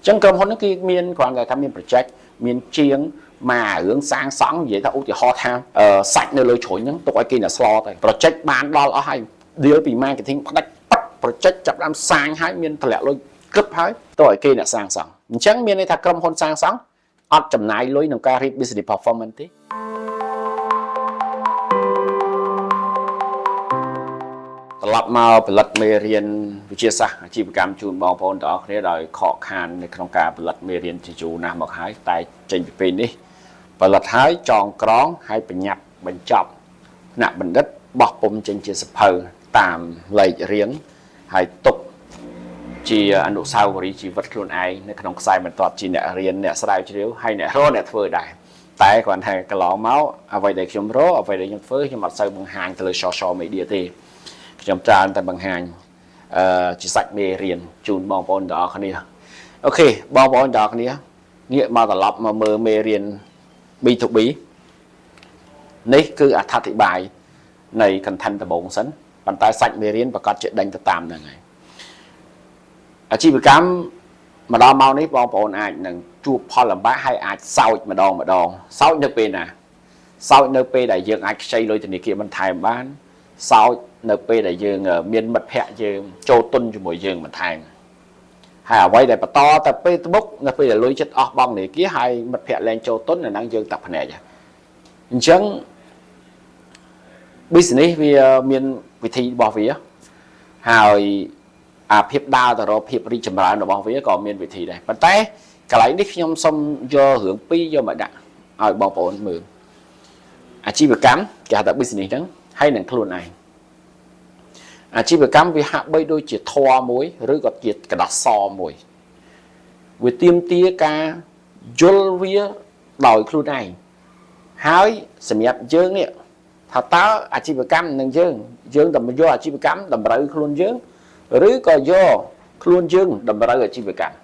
ចឹងក្រុមហ៊ុនហ្នឹងគឺមានគ្រាន់តែថាមាន project មានជាងមករឿងសាងសង់និយាយថាឧទាហរណ៍ថាសាច់នៅលើជ្រុញហ្នឹងទុកឲ្យគេអ្នកស្លទៅ project បានដល់អស់ហើយ deal ពី marketing ផ្ដាច់ប៉ាត់ project ចាប់ដើមសាងហើយមានតម្លាក់លុយគឹបហើយទៅឲ្យគេអ្នកសាងសង់អញ្ចឹងមានន័យថាក្រុមហ៊ុនសាងសង់អត់ចំណាយលុយក្នុងការរៀប business performance ទេត្រឡប់មកផលិតមេរៀនវិទ្យាសាស្ត្រអាជីវកម្មជូនបងប្អូនទាំងអស់គ្នាដោយខកខាននៅក្នុងការផលិតមេរៀនជាយូរណាស់មកហើយតែចេញពីពេលនេះផលិតហើយចងក្រងហើយបញ្ញាប់បញ្ចប់ថ្នាក់បណ្ឌិតបោះពុំចេញជាសភៅតាមលេខរៀងហើយទុកជាអនុស្សាវរីយ៍ជីវិតខ្លួនឯងនៅក្នុងខ្សែបន្ទាត់ជាអ្នករៀនអ្នកស្រាវជ្រាវហើយអ្នករកអ្នកធ្វើដែរតែគ្រាន់តែកន្លងមកអ្វីដែលខ្ញុំរកអ្វីដែលខ្ញុំធ្វើខ្ញុំអត់សូវបង្ហាញទៅលើ social media ទេខ្ញុំច្រើនតែបង្ហាញអឺជាសាច់មេរៀនជូនបងប្អូនទាំងអស់គ្នាOK បងប្អូនទាំងអស់គ្នាងាកមកត្រឡប់មកមើលមេរៀន B2B នេះគឺអត្ថាធិប្បាយនៃ content ដំបូងសិនប៉ុន្តែសាច់មេរៀនប្រកាសជាដេញទៅតាមហ្នឹងហើយអាជីវកម្មមកដល់ម៉ោងនេះបងប្អូនអាចនឹងជួបផលលំបាកហើយអាចសោចម្ដងម្ដងសោចនៅពេលណាសោចនៅពេលដែលយើងអាចខ្ចីលុយធនាគារបន្ថែមបានសោចនៅពេលដែលយើងមានមិត្តភ័ក្តិយើងចូលទុនជាមួយយើងបន្ថែមហើយអ្វីដែលបន្តទៅពេលត្បុកនៅពេលដែលលុយចិត្តអស់បង់ធនាគារហើយមិត្តភ័ក្តិលែងចូលទុននៅហ្នឹងយើងតាក់ភ្នែកអញ្ចឹង business វាមានវិធីរបស់វាហើយអាភាពដើរទៅរកភាពរីកចម្រើនរបស់វាក៏មានវិធីដែរប៉ុន្តែកន្លែងនេះខ្ញុំសូមយករឿងពីរយកមកដាក់ឲ្យបងប្អូនមើលអាជីវកម្មគេហៅថា business ហ្នឹងហើយនឹងខ្លួនឯងអាជីវកម្មវាហាក់បីដូចជាធម៌មួយឬក៏ជាក្រដាសសមួយវាទាមទារការយល់វាដោយខ្លួនឯងហើយសម្រាប់យើងនេះថាតើអាជីវកម្មនឹងយើងយើងតម្យកអាជីវកម្មតម្រូវខ្លួនយើងឬក៏យកខ្លួនយើងតម្រូវអាជីវកម្ម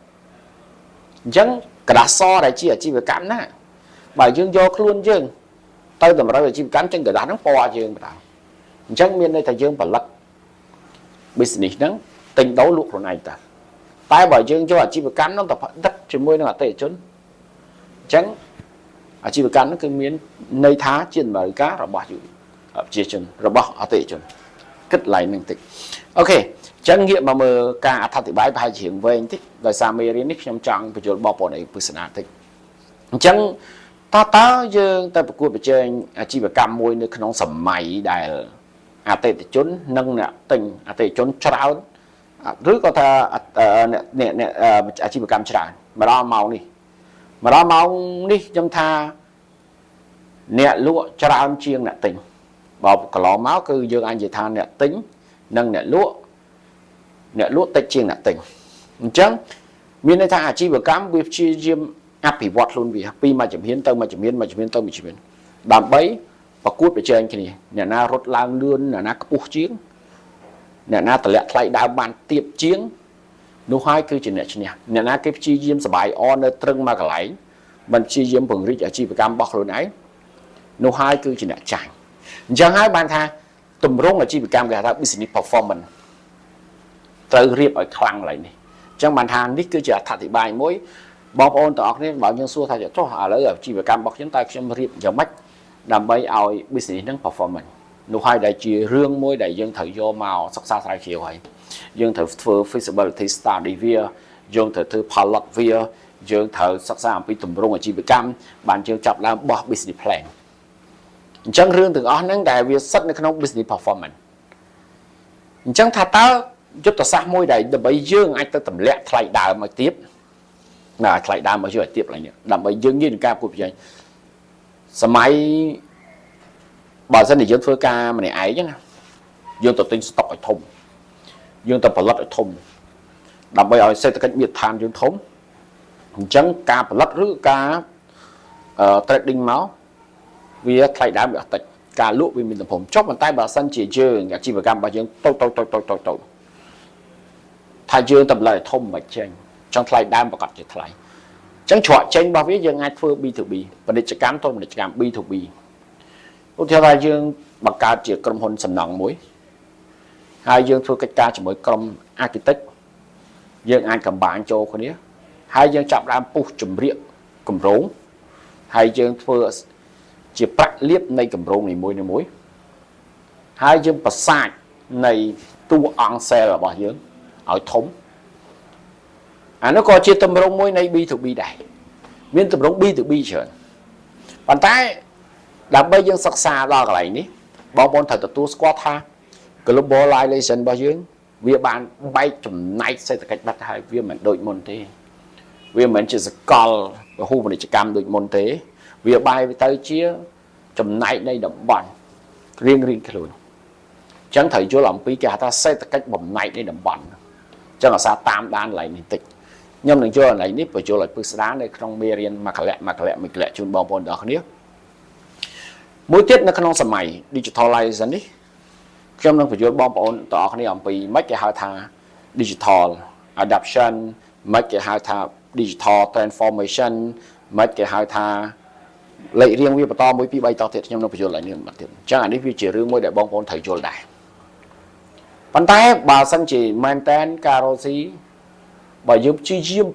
អញ្ចឹងក្រដាសសដែលជាអាជីវកម្មណាបើយើងយកខ្លួនយើងទៅតម្រូវអាជីវកម្មចឹងក្រដាសហ្នឹងពណ៌យើងបណ្ដោយអញ្ចឹងមានន័យថាយើងផលិត business ហ្នឹងទិញដូរលក់ខ្លួនឯងតាតែបើយើងយកអាជីវកម្មហ្នឹងទៅផលិតជាមួយនឹងអតិថិជនអញ្ចឹងអាជីវកម្មហ្នឹងគឺមានន័យថាជាតម្រូវការរបស់ប្រជាជនរបស់អតិថិជនគិតឡើងនឹងតិច OK អញ្ចឹងងាកមកមើលការអត្ថាធិប្បាយប្រហែលជារឿងវែងតិចដោយសារមេរៀននេះខ្ញុំចង់បញ្យល់បងប្អូនអីពិស្ដារតិចអញ្ចឹងតើយើងទៅប្រកួតប្រជែងអាជីវកម្មមួយនៅក្នុងសម័យដែលអតិថិជននិងអ្នកទិញអតិថិជនច្រើនឬក៏ថាអ្នកអ្នកអ្នកអាជីវកម្មច្រើនមកដល់ម៉ោងនេះមកដល់ម៉ោងនេះខ្ញុំថាអ្នកលក់ច្រើនជាងអ្នកទិញបើកន្លងមកគឺយើងអាចនិយាយថាអ្នកទិញនិងអ្នកលក់អ្នកលក់តិចជាងអ្នកទិញអញ្ចឹងមានន័យថាអាជីវកម្មវាព្យាយាមអភិវឌ្ឍខ្លួនវាពីមួយជំហានទៅមួយជំហានមួយជំហានទៅមួយជំហានដើម្បីប្រកួតប្រជែងគ្នាអ្នកណារត់ឡើងលឿនអ្នកណាខ្ពស់ជាងអ្នកណាតម្លាក់ថ្លៃដើមបានទៀបជាងនោះហើយគឺជាអ្នកឈ្នះអ្នកណាគេព្យាយាមសបាយអនៅត្រឹងមួយកន្លែងមិនព្យាយាមពង្រីកអាជីវកម្មរបស់ខ្លួនឯងនោះហើយគឺជាអ្នកចាញ់អញ្ចឹងហើយបានថាទម្រង់អាជីវកម្មគេហៅថា business performance ត្រូវរៀបឲ្យខ្លាំងកន្លែងនេះអញ្ចឹងបានថានេះគឺជាអត្ថាធិប្បាយមួយបងប្អូនទាំងអស់គ្នាបើយើងសួរថាចុះឥឡូវអាជីវកម្មរបស់ខ្ញុំតើខ្ញុំរៀបយ៉ាងម៉េចដើម្បីឲ្យ business ហ្នឹង performance នោះហើយដែលជារឿងមួយដែលយើងត្រូវយកមកសិក្សាស្រាវជ្រាវហើយយើងត្រូវធ្វើ feasibility study វាយើងត្រូវធ្វើ pilot វាយើងត្រូវសិក្សាអំពីទម្រង់អាជីវកម្មបានយើងចាប់ដើមបោះ business plan អញ្ចឹងរឿងទាំងអស់ហ្នឹងដែលវាសិតនៅក្នុង business performance អញ្ចឹងថាតើយុទ្ធសាស្ត្រមួយដែលដើម្បីយើងអាចទៅទម្លាក់ថ្លៃដើមឲ្យទាបណាថ្លៃដើមឲ្យយើងឲ្យទាបឡើងនេះដើម្បីយើងងាយនឹងការប្រកួតប្រជែងសម័យបើសិនជាយើងធ្វើការម្នាក់ឯងណាយើងទៅទិញស្តុកឲ្យធំយើងទៅផលិតឲ្យធំដើម្បីឲ្យសេដ្ឋកិច្ចមូលដ្ឋានយើងធំអញ្ចឹងការផលិតឬការ trading មកវាថ្លៃដើមវាអត់តិចការលក់វាមានទំហំចុះប៉ុន្តែបើសិនជាយើងអាជីវកម្មរបស់យើងតូចតូចតូចតូចតូចតូចថាយើងតម្លៃឲ្យធំមិនចេញចង់ថ្លៃដើមប្រកាសជាថ្លៃអញ្ចឹងច្រកចេញរបស់វាយើងអាចធ្វើ B2B ពាណិជ្ជកម្មទៅពាណិជ្ជកម្ម B2B ឧទាហរណ៍ថាយើងបង្កើតជាក្រុមហ៊ុនសំណង់មួយហើយយើងធ្វើកិច្ចការជាមួយក្រុម architect យើងអាច combine ចូលគ្នា ហើយយើងចាប់ដើមពុះជំរាកគម្រោងហើយយើងធ្វើជាប្រាក់លៀបនៃគម្រោងនីមួយៗហើយយើងប្រសាចនៃតួអង្គ sale របស់យើងឲ្យធំអានោះក៏ជាទម្រង់មួយនៃ B2B ដែរមានទម្រង់ B2B ច្រើនប៉ុន្តែដើម្បីយើងសិក្សាដល់កន្លែងនេះបងប្អូនត្រូវទទួលស្គាល់ថា globalization របស់យើងវាបានបែកចំណែកសេដ្ឋកិច្ចបាត់ហើយវាមិនដូចមុនទេវាមិនមែនជាសកលពហុពាណិជ្ជកម្មដូចមុនទេ វាបែរទៅជាចំណែកនៃតំបន់រៀងរៀងខ្លួនអញ្ចឹងត្រូវយល់អំពីគេហៅថាសេដ្ឋកិច្ចបំណែកនៃតំបន់អញ្ចឹងអាសាតាមដានកន្លែងនេះតិចខ្ញុំនឹងយកកន្លែងនេះបញ្យល់ឲ្យពឹស្ដារនៅក្នុងមេរៀនមួយកលៈមួយកលៈមួយកលៈជូនបងប្អូនទាំងអស់គ្នាមួយទៀតនៅក្នុងសម័យ digitalization នេះខ្ញុំនឹងបញ្យល់បងប្អូនទាំងអស់គ្នាអំពីម៉េចគេហៅថា digital adoption ម៉េចគេហៅថា digital transformation ម៉េចគេហៅថាលេខរៀងវាបន្ត1 2 3តទៀតខ្ញុំនឹងបញ្យល់ឡើងនេះបន្តទៀតអញ្ចឹងអានេះវាជារឿងមួយដែលបងប្អូនត្រូវយល់ដែរប៉ុន្តែបើសិនជាមែនតែនការរកស៊ីបើយើងព្យាយាម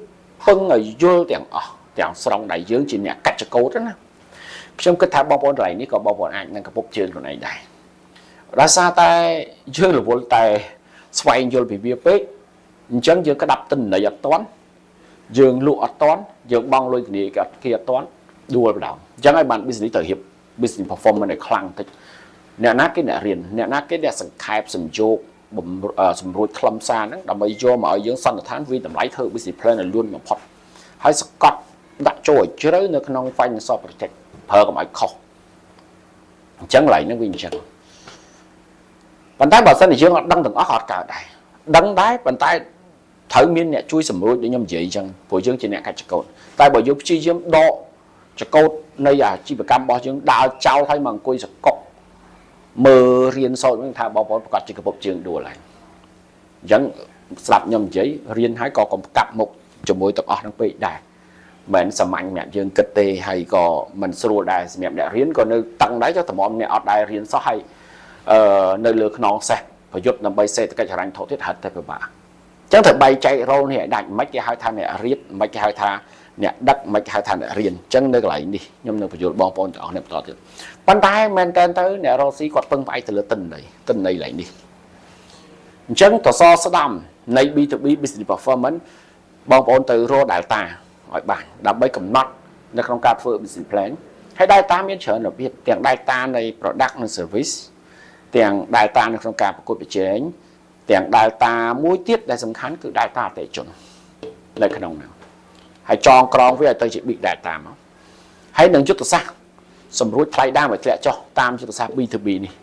ពឹងឲ្យយល់ទាំងអស់ទាំងស្រុងដែលយើងជាអ្នកកាច់ចកោតណាខ្ញុំគិតថាបងប្អូនកន្លែងនេះក៏បងប្អូនអាចនឹងកពុបជើងខ្លួនឯងដែរដោយសារតែយើងរវល់តែស្វែងយល់ពីវាពេកអញ្ចឹងយើងក្តាប់ទិន្នន័យអត់ទាន់យើងលក់អត់ទាន់យើងបង់លុយធនាគារគេអត់ទាន់ដួលបដងអញ្ចឹងហើយបាន business ត្រូវរៀប business performance ឲ្យខ្លាំងតិចអ្នកណាគេអ្នករៀនអ្នកណាគេអ្នកសង្ខេបសំយោគសម្រួចខ្លឹមសារហ្នឹងដើម្បីយកមកឲ្យយើងសន្និដ្ឋានវិតម្លៃធ្វើ business plan ឲ្យលឿនបំផុតហើយសកត់ដាក់ចូលឲ្យជ្រៅនៅក្នុង financial project ប្រើកុំឲ្យខុសអញ្ចឹងកន្លែងហ្នឹងវាអញ្ចឹងប៉ុន្តែបើសិនជាយើងអត់ដឹងទាំងអស់អត់កើតដែរដឹងដែរប៉ុន្តែត្រូវមានអ្នកជួយសម្រួចដូចខ្ញុំនិយាយអញ្ចឹងព្រោះយើងជាអ្នកកាច់ចកោតតែបើយើងព្យាយាមដកចកោតនៃអាជីវកម្មរបស់យើងដើរចោលឲ្យមកអង្គុយសកុកមើលរៀនសូត្រហ្នឹងថាបងប្អូនប្រកាសជាកពុបជើងដួលហើយអញ្ចឹងស្ដាប់ខ្ញុំនិយាយរៀនហើយក៏កុំកាប់មុខជាមួយទាំងអស់ហ្នឹងពេកដែរមិនសាមញ្ញសម្រាប់យើងគិតទេហើយក៏មិនស្រួលដែរសម្រាប់អ្នករៀនក៏នៅតឹងដែរចុះតម្រាំអ្នកអត់ដែររៀនសោះហើយអឺនៅលើខ្នងសេះប្រយុទ្ធដើម្បីសេដ្ឋកិច្ចហិរញ្ញវត្ថុទៀតហិតតែពិបាកអញ្ចឹងត្រូវបែងចែក role នេះឲ្យដាច់មិនគេហៅថាអ្នករៀបមិនគេហៅថាអ្នកដឹកមិនគេហៅថាអ្នករៀនអញ្ចឹងនៅកន្លែងនេះខ្ញុំនឹងបញ្យល់បងប្អូនទាំងអស់នេះបន្តទៀតប៉ុន្តែមែនតើទៅអ្នករកស៊ីគាត់ពឹងផ្អែកទៅលើទិន្នន័យទិន្នន័យកន្លែងនេះអញ្ចឹងតសស្ដាំនៃ B2B business performance បងប្អូនទៅរក data ឲ្យបានដើម្បីកំណត់នៅក្នុងការធ្វើ business plan ហើយ data មានច្រើនរបៀបទាំង data នៃ product និង service ទាំង data នៅក្នុងការប្រកួតប្រជែងទាំង data មួយទៀតដែលសំខាន់គឺ data អតិថិជននៅក្នុងហ្នឹងហើយចងក្រងវាឲ្យទៅជា big data មកហើយនឹងយុទ្ធសាស្ត្រសម្រួចថ្លៃដើមឲ្យធ្លាក់ចុះតាមយុទ្ធសាស្ត្រ B2B នេះ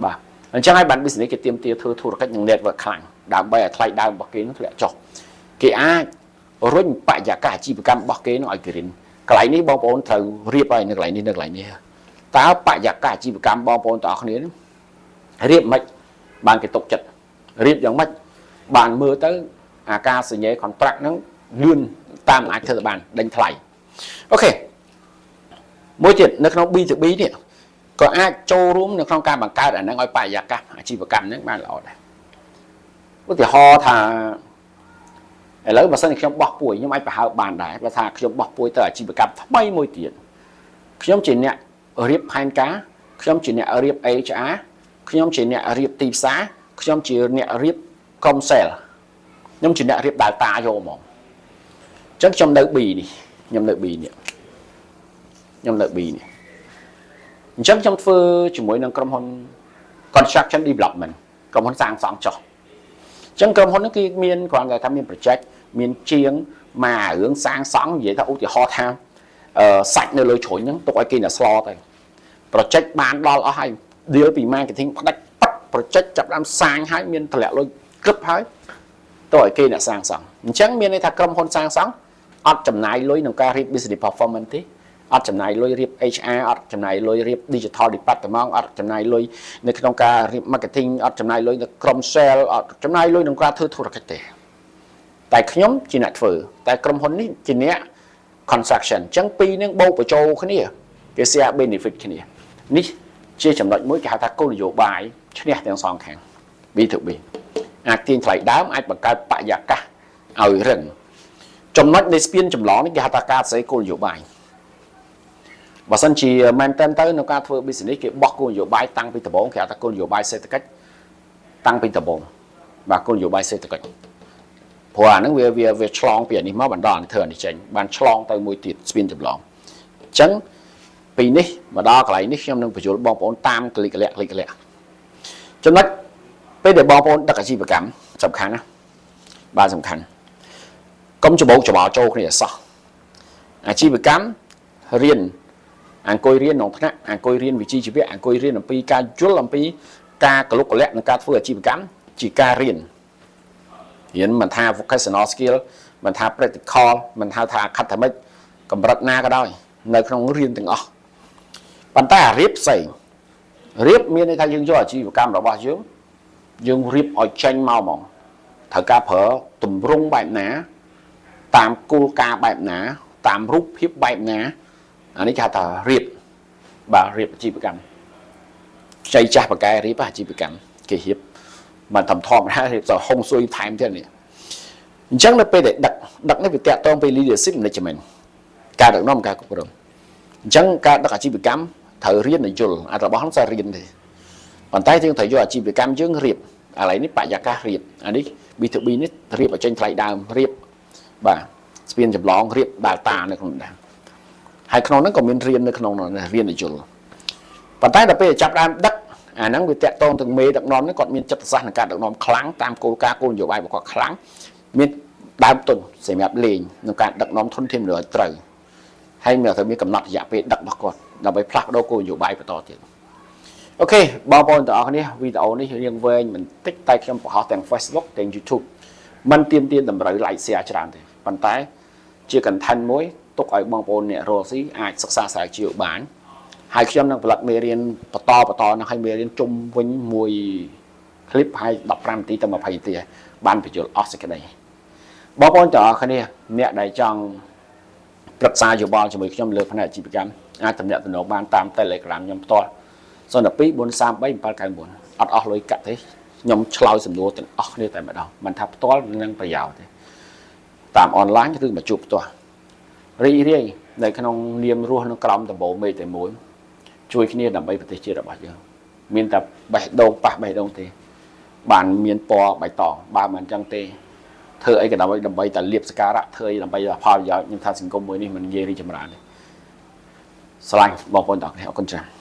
បាទអញ្ចឹងហើយបាន business គេទាមទារធ្វើធុរកិច្ចនិង network ខ្លាំងដើម្បីឲ្យថ្លៃដើមរបស់គេនឹងធ្លាក់ចុះគេអាចរុញបរិយាកាសអាជីវកម្មរបស់គេនឹងឲ្យគេរៀនកន្លែងនេះបងប្អូនត្រូវរៀបឲ្យនៅកន្លែងនេះនៅកន្លែងនេះតើបរិយាកាសអាជីវកម្មបងប្អូនទាំងអស់គ្នារៀបមិនបានគេទុកចិត្តរៀបយ៉ាងម៉េចបានមើលទៅអាការសញ្ញា contract ហ្នឹងលឿនតាមអាចធ្វើទៅបានដេញថ្លៃOK មួយទៀតនៅក្នុង B2B នេះក៏អាចចូលរួមនៅក្នុងការបង្កើតអាហ្នឹងឲ្យបរិយាកាសអាជីវកម្មហ្នឹងបានល្អដែរឧទាហរណ៍ថាឥឡូវបើសិនជាខ្ញុំបោះពួយខ្ញុំអាចប្រហើបបានដែរបើថាខ្ញុំបោះពួយទៅអាជីវកម្មថ្មីមួយទៀតខ្ញុំជាអ្នករៀបផែនការខ្ញុំជាអ្នករៀប HR ខ្ញុំជាអ្នករៀបទីផ្សារខ្ញុំជាអ្នករៀបក្រុម sale ខ្ញុំជាអ្នករៀប data យកហ្មងអញ្ចឹងខ្ញុំនៅ B នេះខ្ញុំនៅ B នេះខ្ញុំនៅ B នេះអញ្ចឹងខ្ញុំធ្វើជាមួយនឹងក្រុមហ៊ុន construction development ក្រុមហ៊ុនសាងសង់ចុះអញ្ចឹងក្រុមហ៊ុននេះគឺមានគ្រាន់តែថាមាន project មានជាងមករឿងសាងសង់និយាយថាឧទាហរណ៍ថាអឺសាច់នៅលើជ្រុញហ្នឹងទុកឲ្យគេអ្នកស្លទៅ project បានដល់អស់ហើយ deal ពី marketing ផ្ដាច់ប៉ាត់ project ចាប់ដើមសាងហើយមានតម្លាក់លុយក្រឹបហើយទៅឲ្យគេអ្នកសាងសង់អញ្ចឹងមានន័យថាក្រុមហ៊ុនសាងសង់អត់ចំណាយលុយក្នុងការរៀប business performance ទេអត់ចំណាយលុយរៀប HR អត់ចំណាយលុយរៀប digital department អត់ចំណាយលុយនៅក្នុងការរៀប marketing អត់ចំណាយលុយនៅក្រុម sale អត់ចំណាយលុយក្នុងការធ្វើធុរកិច្ចទេតែខ្ញុំជាអ្នកធ្វើតែក្រុមហ៊ុននេះជាអ្នក construction អញ្ចឹងពីរនឹងបូកបញ្ចូលគ្នាគេ share benefit គ្នានេះជាចំណុចមួយគេហៅថាគោលនយោបាយឈ្នះទាំងសងខាង B2B អាចទាញថ្លៃដើមអាចបង្កើតបរិយាកាសឲ្យរឹង ចំណុចនៃស្ពានចម្លងនេះគេហៅថាការសេគោលនយោបាយបើសិនជាមែនតើទៅនៅការធ្វើ business គេបោះគោលនយោបាយតាំងពីដំបូងគេហៅថាគោលនយោបាយសេដ្ឋកិច្ចតាំងពីដំបូងបាទគោលនយោបាយសេដ្ឋកិច្ចព្រោះអាហ្នឹងវាវាវាឆ្លងពីអានេះមកបណ្ដោះអានេះធ្វើអានេះចេញបានឆ្លងទៅមួយទៀតស្ពានចម្លងអញ្ចឹងពីនេះមកដល់កន្លែងនេះខ្ញុំនឹងបញ្យល់បងប្អូនតាមកលិកលៈកលិកលៈចំណុចពេលដែលបងប្អូនដឹកអាជីវកម្មសំខាន់ណាបាទសំខាន់កុំច្បោកច្បល់ចូលគ្នាអសោះអាជីវកម្មរៀនអង្គុយរៀនក្នុងថ្នាក់អង្គុយរៀនវិជ្ជាជីវៈអង្គុយរៀនអំពីការយល់អំពីការកលុកកលៈនៃការធ្វើអាជីវកម្មជាការរៀនរៀនមិនថា vocational skill មិនថា practical មិនថាថា academic កម្រិតណាក៏ដោយនៅក្នុងរៀនទាំងអស់ប៉ុន្តែអារៀបផ្សេងរៀបមានន័យថាយើងយកអាជីវកម្មរបស់យើងយើងរៀបឲ្យចេញមកហ្មងត្រូវការប្រើទម្រង់បែបណាតាមគោលការណ៍បែបណាតាមរូបភាពបែបណាអានេះគេហៅថារៀបបាទរៀបអាជីវកម្មខ្ចីចាស់បកែរៀបអាជីវកម្មគេរៀបមិនធំធម្មតារៀបសហុងស៊ុយថែមទៀតនេះអញ្ចឹងនៅពេលដែលដឹកដឹកនេះវាតាក់ទងពី leadership management ការដឹកនាំការគ្រប់គ្រងអញ្ចឹងការដឹកអាជីវកម្មត្រូវរៀនឲ្យយល់អារបស់ហ្នឹងសាររៀនទេប៉ុន្តែយើងត្រូវយកអាជីវកម្មយើងរៀបឥឡូវនេះបរិយាកាសរៀបអានេះ B2B នេះរៀបឲ្យចេញថ្លៃដើមរៀបបាទស្ពានចម្លងរៀប data នៅក្នុងដើមហើយក្នុងហ្នឹងក៏មានរៀននៅក្នុងនោះរៀនឲ្យយល់ប៉ុន្តែដល់ពេលចាប់ដើមដឹកអាហ្នឹងវាតាក់ទងទាំងមេដឹកនាំហ្នឹងគាត់មានចិត្តសាស្ត្រក្នុងការដឹកនាំខ្លាំងតាមគោលការណ៍គោលនយោបាយរបស់គាត់ខ្លាំងមានដើមទុនសម្រាប់លេងក្នុងការដឹកនាំធនធានមនុស្សឲ្យត្រូវហើយមានត្រូវមានកំណត់រយៈពេលដឹករបស់គាត់ដើម្បីផ្លាស់ប្ដូរគោលនយោបាយបន្តទៀត OK បងប្អូនទាំងអស់គ្នាវីដេអូនេះរៀងវែងបន្តិចតែខ្ញុំបង្ហោះទាំង Facebook ទាំង YouTube មិនទៀមទាតម្រូវ like share ច្រើនទេប៉ុន្តែជា content មួយទុកឲ្យបងប្អូនអ្នករកស៊ីអាចសិក្សាស្រាវជ្រាវបានហើយខ្ញុំនឹងផលិតមេរៀនបន្តបន្តនឹងឲ្យមេរៀនជុំវិញមួយ clip ហើយ15នាទីទៅ20នាទីបានបញ្យល់អស់សេចក្តីបងប្អូនទាំងអស់គ្នាអ្នកដែលចង់ប្រឹក្សាយោបល់ជាមួយខ្ញុំលើផ្នែកអាជីវកម្មអាចទំនាក់ទំនងបានតាម Telegram ខ្ញុំផ្ទាល់012 433 799អត់អស់លុយកាក់ទេខ្ញុំឆ្លើយសំណួរទាំងអស់គ្នាតែម្ដងមិនថាផ្ទាល់នឹងប្រយោជន៍ទេតាមអនឡាញឬមកជួបផ្ទាល់រីករាយនៅក្នុងនាមរស់នៅក្រោមដំបូលមេឃតែមួយជួយគ្នាដើម្បីប្រទេសជាតិរបស់យើងមានតែបេះដូងប៉ះបេះដូងទេបានមានពណ៌បៃតងបើមិនអញ្ចឹងទេធ្វើអីក៏ដើម្បីដើម្បីតែលៀបសការៈធ្វើអីដើម្បីផលប្រយោជន៍ខ្ញុំថាសង្គមមួយនេះមិនងាយរីកចម្រើនទេស្រឡាញ់បងប្អូនទាំងអស់គ្នាអរគុណច្រើន។